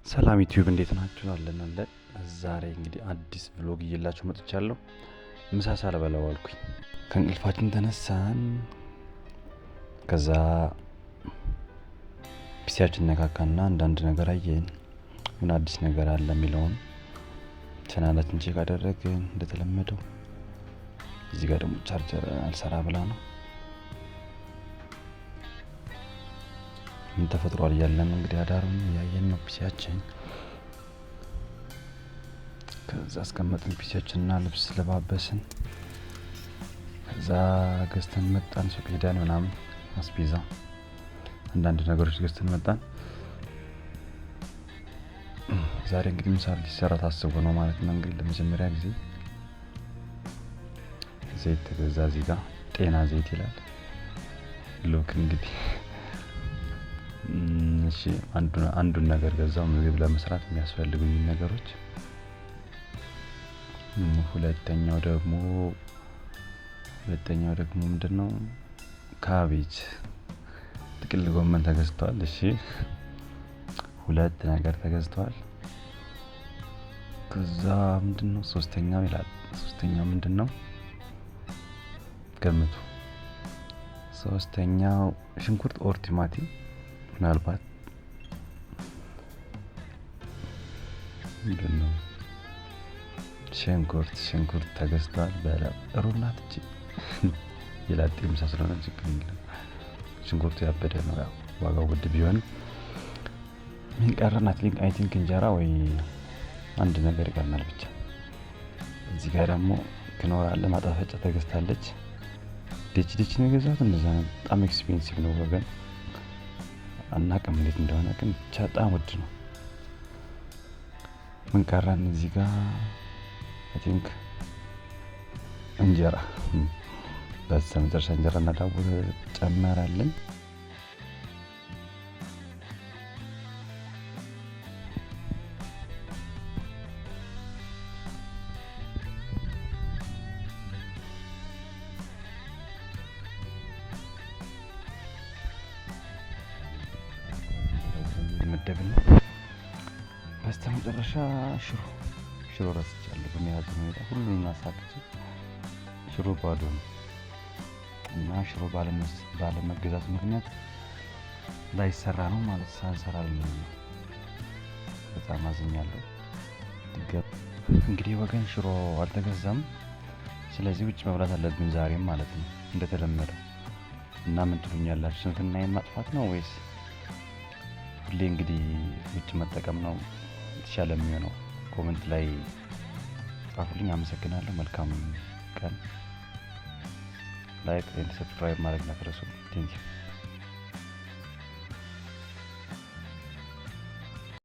ሰላም ዩቲዩብ፣ እንዴት ናችሁ? አለን አለን። ዛሬ እንግዲህ አዲስ vlog እየላችሁ መጥቻለሁ። ምሳ ሳልበላ ዋልኩኝ። ከእንቅልፋችን ተነሳን። ከዛ PC ያችን ነካካና አንዳንድ ነገር አየን። ምን አዲስ ነገር አለ የሚለውን ቻናላችን check አደረግን እንደተለመደው። እዚህ ጋር ደግሞ ቻርጀር አልሰራ ብላ ነው። ምን ተፈጥሯል እያለን እንግዲህ አዳሩን እያየን ነው PC ያችን። ከዛ አስቀመጥን PC ያችንና ልብስ ለባበስን። ከዛ ገዝተን መጣን። ሱቅ ሄደን ምናምን አስቤዛ አንዳንድ ነገሮች ገዝተን መጣን። ዛሬ እንግዲህ ምሳ ሊሰራ ታስቦ ነው ማለት ነው። እንግዲህ ለመጀመሪያ ጊዜ ዘይት ተገዛ። እዚህ ጋር ጤና ዘይት ይላል። Look እንግዲህ እሺ፣ አንዱን ነገር ገዛው፣ ምግብ ለመስራት የሚያስፈልጉኝ ነገሮች። ሁለተኛው ደግሞ ምንድነው? Cabbage፣ ጥቅል ጎመን ተገዝቷል። እሺ፣ ሁለት ነገር ተገዝቷል። ከዛ ምንድነው ሶስተኛው ይላል። ሶስተኛው ምንድነው? ገምቱ። ሶስተኛው ሽንኩርት or ቲማቲም ምናልባት። ምንድነው? ሽንኩርት ተገዝቷል። ሩብ ናት እቺ፣ የላጤ ምሳ ስለሆነ ችግር የለም። ሽንኩርቱ ያበደ ነው። ያው ዋጋው ውድ ቢሆንም። ምን ቀረን? I think እንጀራ ወይ አንድ ነገር ይቀርናል ብቻ። እዚህ ጋር ደግሞ ክኖር አለ፣ ማጣፈጫ ተገዝታለች። ዲች ዲች ነው የገዛሁት። እንደዛ ነው። በጣም expensive ነው ወገን። አናውቅም እንዴት እንደሆነ ግን ብቻ በጣም ውድ ነው። ምን ቀረን? እዚህ ጋር I think እንጀራ። በዛ መጨረሻ እንጀራና ዳቦ ተጨመረልን። መደብን ነው። በስተ መጨረሻ ሽሮ ረስቻለሁ። በሚያሳዝን ሁኔታ ሁሉንም አሳክቼ ሽሮ ባዶ ነው እና ሽሮ ባለመገዛቱ ምክንያት ላይሰራ ነው ማለት፣ ሳንሰራ ነው። በጣም አዝኛለሁ። እንግዲህ ወገን ሽሮ አልተገዛም። ስለዚህ ውጭ መብላት አለብን ዛሬም ማለት ነው እንደተለመደው። እና ምን ትሉኛላችሁ? ስንፍናዬን ማጥፋት ነው ወይስ ሁሌ እንግዲህ ውጭ መጠቀም ነው የተሻለ የሚሆነው? Comment ላይ ጻፉልኝ። አመሰግናለሁ። መልካም ቀን። Like and subscribe ማድረግ እንዳትረሱ። Thank you.